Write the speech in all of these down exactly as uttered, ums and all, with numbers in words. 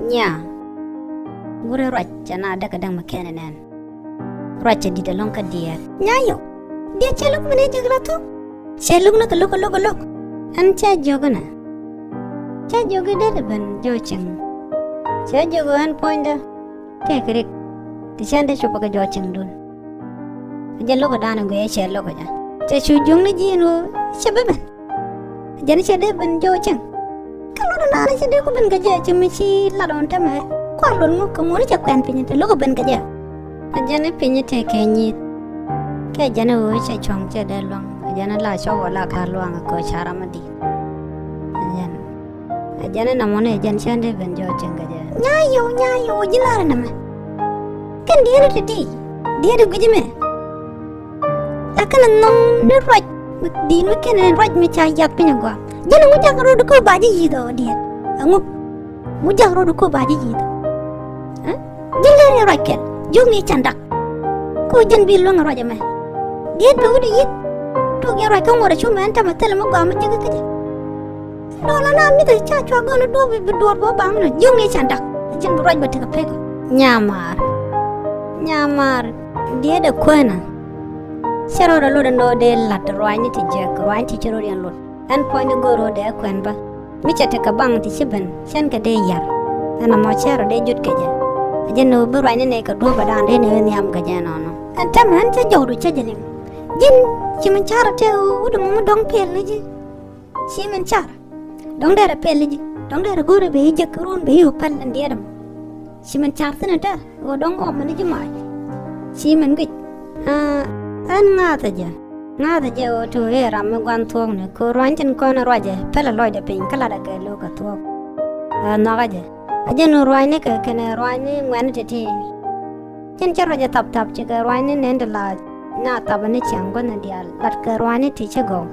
Nya. Wurɛ ruac cɛ na däk kɛ däŋ mi kɛn ɛ nɛn. Ruac cɛ di̱t ɛlɔ̱ŋ kä diɛɛr. Nya yɔ. Diɛɛr cɛ lo̱k mi ni jek la thuk. Cɛ lo̱k ni kɛ lo̱k kɛ lo̱k kɛ lo̱k. Ɛn cɛ jiök inɛ. Cɛ jiök i̱ dee ti ben jɔw cieŋ. Cɛ jiök ɣän puɔ̱nydä. Tëëkɛ rik ti cɛn dee cop kɛ jɔw cieŋdun. Jɛ lo̱k ɛ da̱a̱n ɛ guiɛ cɛ lo̱k ɛ jɛ. Cɛ cu juŋni ji̱ in ɣöö cɛ bi ben. Jɛn cɛ dee ben jɔw cieŋ. Kä luɔt ɛn da̱a̱n cɛ dee ku ben kɛ jɛ ci mi ci lat ɣɔn tämɛ. Kua̱r luɔt ŋuk kɛ ŋuɔ̱n cɛ kuɛn piny te lo̱k ɛ ben kɛ jɛ. Ɛ jɛn i̱ piny i̱ tëëkɛ nyi̱i̱th. Kɛ jɛn i̱ ɣöö cɛ cuɔ̱ŋ cɛ dee luaŋ. Ɛ jɛn i̱ la cɔk wä la ka luaŋ ɛ köö ca ram i̱ di̱i̱t. Ɛ jɛn. Ɛ jɛn i̱ namɔ ni ɛ jɛn cɛn dee ben jɔw cieŋ kɛ jɛ. Nya yio̱w, nya yio̱w, ji̱ la̱rä nɛmɛ. Kɛn diɛɛr i̱ ti di̱i̱t. Diɛɛr i̱ gui̱c mɛ. Lakin ɛ nhɔŋ ni ruac. Di̱i̱t mi kɛn ɛ ruac mi ca yath piny ɛ gɔaa. Ji̱n ɛŋu jakä rot i̱ köö ba ji̱ yi̱th ɔ diɛɛr. Ɛŋu. Ŋu jakä rot i̱ köö ba ji̱ yi̱th ɔ. Ɛ? Ji̱n lɛr i̱ ruac kɛl. Jiök ni can dak. Ku ji̱n bi luäŋ ruac ɛmɛ. Diet bɛ wut i̱ yi̱th. Tuɔk yɛn ruac kä ŋuɔt ɛ cu mɛn tämɛ thilɛ mi gɔaa mi ji̱k kä jɛ. Dɔɔla na mi̱th ɛ ca cua gɔl i̱ duɔ̱ɔ̱p bi duɔ̱ɔ̱r bä baŋ nɔ. Jiök ni can dak. Ji̱n bi ruac bɛ tekɛ pek. Nyamaar. Nyamaar. Diet ɛ kuäänä. Cɛ rɔɔdɛ lot ɛn ɣöö dee la̱t ruaacni ti jiäk ruaacni ti ci rɔɔd yɛn lot. Ɛn puɔ̱nyni go̱o̱r ɣöö dee kuɛn bä. Mi cɛ tekɛ baŋ ti ci ben cɛn kɛ dee yar. Ɛn ɛmɔ cɛ rɔ dee jut kɛ jɛ. Ɛ jɛn ɣöö bi ruacni nɛy kɛ duɔ̱ɔ̱p ɛ da̱a̱n dee ni ɣöö nhiam kɛ jɛ nɔnɔ. Ɛn täämɛ ɛn cä jɔwdu cä jɛ liŋ. Ji̱n ci min ca̱rä tëë ɣöö wut ɛmɔ mi dɔ̱ŋ pɛl ni ji̱. Ci min ca̱rä. Dɔ̱ŋ derɛ pɛl ni ji̱. Dɔ̱ŋ derɛ go̱o̱rɛ ben i̱ jek run ben i̱ ɣöö päl ɛn diɛɛt ɛmɔ. Ci min ca̱r thi̱n ɛn täämɛ. Ɣöö dɔ̱ŋ ɣɔm ni ji̱ mac. Ci min guic. Aa, ɛn ŋa̱thä jɛ. Ŋa̱thä jɛ ɣöö te ɣöö ëë ram mi gua̱n thuɔ̱ɔ̱kni. Kɛ ɣöö ruany tin kɔn ɛ ruacɛ. Pälɛ lɔcdɛ piny kä latdɛ kɛ lo̱o̱k kɛ thuɔ̱ɔ̱k. Aa, nhɔakä jɛ. A jɛn ɣöö ruanyni kɛ kɛnɛ ruanyni ŋuɛ̈tni ti̱ti̱. Jɛn cä ruacɛ thap thap cikɛ ruanyni nɛn ti la na thap ni ciaŋ gua̱thni diaal. Latkɛ ruanyni ti ci gɔw.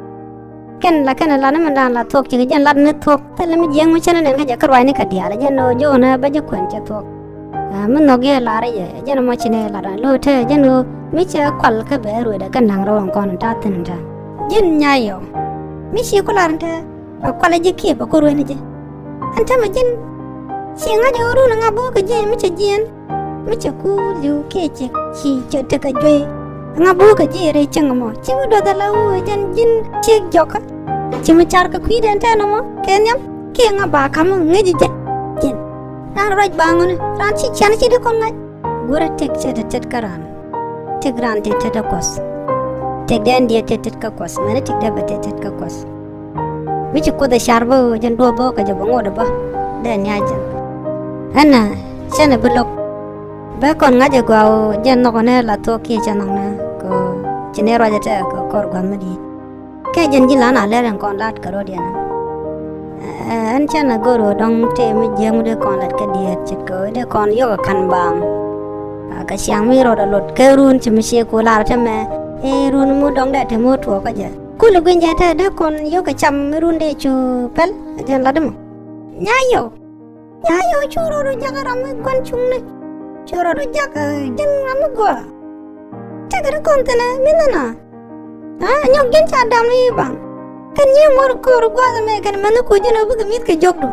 Kɛn la kɛn lat ni mindan la thuɔ̱k cikɛ jɛn lat ni thuɔ̱k. Thilɛ mi jiɛɛŋ mi cä ni nɛn kä jɛ kä ruacni kɛ diaal. Jɛn ɣöö jiök ni bä ji̱ kuɛn cɛ thuɔ̱k. Aa, mi nhɔk yɛ lar i̱ jɛ, jɛn ɛmɔ ci nɛ lar an lo̱o̱ te, jɛn ɣöö mi cɛ kual kä bɛ ruëëdɛ kä naŋ rɛw ɛn kɔn in ta̱a̱ thi̱n in ta̱a̱. Ji̱n nyayɔ. Mi ci ku lar in te, bɛ kual ji̱ kiɛ bɛ ku ruëëni ji̱. Ɛn te mɛ ji̱n, ci ŋa̱c ɣöö run ŋa̱ bo̱o̱k kɛ ji̱ mi cɛ jiɛn. Mi cɛ ku li̱w kiɛ cɛ, ci cɛ tekɛ juey. Ŋa̱ bo̱o̱k kɛ ji̱ rɛy cäŋ ɛmɔ. Ci mi duɔth ala ɣöö jɛn ji̱n ciek jɔkä. Ci mi car kɛ kui̱dɛ ɛn te nɔmɔ, kɛ nhiam, kiɛ ŋa̱ ba ka̱m ŋäc jɛ. Ji̱n. Raan ruac ba ŋuni, raan ci cian ci di kɔn ŋa̱c. Guurɛ tëk cɛ tɛt tɛt kä raan. Tëk raan tëk tɛt kä kuɔth. Tëk dee ɛn diɛ tɛt tɛt kä kuɔth. Mɛni tëk dee bɛ tɛt tɛt kä kuɔth. Mi ci kuoth ɛ car bä ɣöö jɛn duɔ̱ɔ̱p bä kɛ jɛ bä ŋot ɛ bä. Dee niac jɛn. Ɛnɛ, cɛn ɛ bi lo̱k. Bɛ kɔn ŋa̱c ɛ gɔaa ɣöö jɛn nhɔk ɛn ɛ la thuɔ̱k kiɛ cɛ nhɔk nɛ. Kɛ ɣöö ci nɛ ruac ɛ tɛk kɛ kɔr gua̱th mi di̱i̱t. Kɛ jɛn ji̱ lan a lɛr ɛn kɔn lat kɛ rɔ̱diɛn. Ɛ, ɛn cɛn a go̱r ɣöö dɔ̱ŋ tëë mi jiäk mi dee kɔn lat kä diɛɛr ce̱tkɛ ɣöö dee kɔn yɔk ɛ ka̱n baaŋ. A, kɛ ciaŋ mi rɔɔdɛ lot kɛ run ci mi ciek ku lar tɛmɛ. I̱ run mi dɔ̱ŋ dee te mi tuɔɔk kä jɛ. Kulɛ gui̱ny jɛ te dee kɔn yɔk ɛ cam mi run dee cu pɛl. Ɛ jɛn lat mɔ. Nya yɔw. Nya yɔw cu rɔɔdu jak ram mi gua̱n cuŋni. Cu rɔɔdu jak, ɛ, ji̱n ram mi gɔaa. Tekɛ ri kɔn thi̱n ɛ mi nhin a. Aa, nyɔk ji̱n ca dam ni baŋ. Kɛn nyi ŋuɔ̱t ko̱r gua̱a̱th ɛmɛ kɛn mɛnh ni ko̱ ji̱n ɛ bikɛ mi̱th kɛ jɔkdu.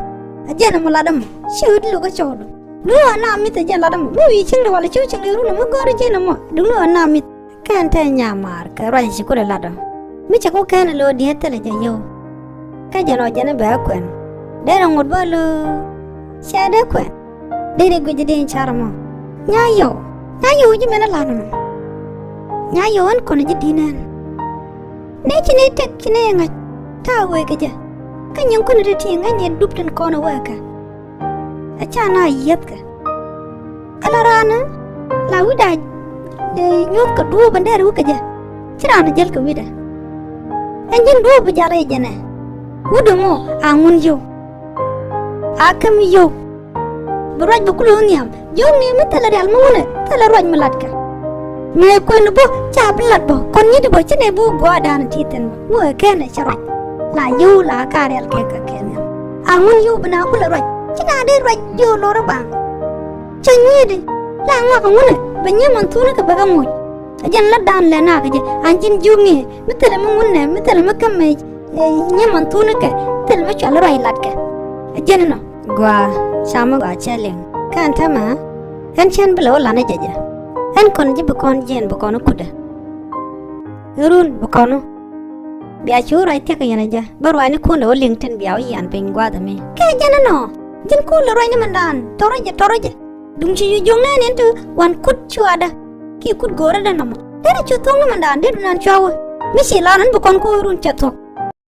Ɛ jɛn ɛmɔ lat ɛmɔ. Ci ɣöö di lo̱k kä cɔɔdu. Duŋni ɣöö na mi̱th ɛ jɛn lat ɛmɔ. Mi wi̱i̱ cieŋdi walɛ ci wä cieŋdi run ɛmɔ go̱o̱r ji̱n ɛmɔ. Duŋni ɣöö na mi̱th. Kɛn te nyamaar kɛ ruac ci kulɛ lat ɔ. Mi cɛ ku kɛn ɛ lo̱o̱ diet thilɛ jɛ yio̱w. Kä jɛn ɔ jɛn ɛ bɛ kuɛn. Derɛ ŋot bä lo̱o̱ cɛ dee kuɛn. Derɛ guic dee in car mɔ. Nya yio̱w. Nya yio̱w ji̱ mɛn ɛ lat mɔ. Nya yio̱w ɛn kɔn ji̱ di̱n ɛn. Nɛ ci nɛ tɛk ci nɛ ŋa̱c. Ta̱a̱ wee kɛ jɛ. Kä nyin kɔn ti ti ŋa̱c nɛ dup tin kɔn ɛ wee kɛ. Ɛ ca na yieth kɛ. Ala raan la wi̱cda, eh, nyuɔ̱th kɛ duɔ̱ɔ̱p ɛn dɛɛr wi̱c kɛ jɛ. Ci raan jäl kɛ wi̱cdɛ. Ɛn ji̱n duɔ̱ɔ̱p bi jal rɛy jɛnɛ. Wut ɛŋu a ŋun yio̱w. A käm yio̱w. Bi ruac bi kulɛ wä nhiam. Jiökni mi thilɛ rial mi ŋunɛ, thilɛ ruac mi latkɛ. Mëë kuën bä, ca bi lat bä, kɔn nyit bä, ci nɛ bi wä gua̱a̱r da̱a̱n ti thi̱n bä. Wä kɛn ɛ cɛ ruac. La yio̱w la ka rial kɛ kɛ kɛn nhiam. A ŋun yio̱w bi na kulɛ ruac. Ci na dee ruac jiöö lo̱rä baŋ. Cä nyi̱i̱di la ŋɔak ŋunä bɛ nyi̱em ɛn thuuni kɛ bɛ kɛ moc. Ɛ jɛn lat da̱a̱n lɛ nakä jɛ an ji̱n ji̱ ŋi̱i̱ mi thilɛ mi ŋunɛ mi thilɛ mi kämɛ, eh, nyi̱em ɛn thuuni kɛ thilɛ mi cual ruac latkɛ. Ɛ jɛn inɔ. Gɔaa, Ca mi gɔaa cɛ liŋ. Kä ɛn täämɛ ɣän cän bi lɛ wä la̱t ni jɛ jɛ. Ɛn kɔn ji̱ bi kɔn jiɛn bi kɔn kutdä. Run bi kɔn wä. Bia cu ruac thiäk kɛ yɛn ɛ jɛ bä ruacnikun lɛ wä liŋ tin bia wä yian piny gua̱a̱th ɛmi. Kɛ jɛn ɛnɔ ji̱n kun lɛ ruacni mindan tɔrɔ jɛ tɔrɔ jɛ. Duŋ ci cu juɔ̱ŋ nɛɛni ti wan kut cuaadä. Kiɛ kut go̱o̱rädä nɔmɔ derɛ cu thuɔ̱k ni mindan dee dunan cua wä. Mi ci lar ɛn bi kɔn ku run cɛ thuɔ̱k.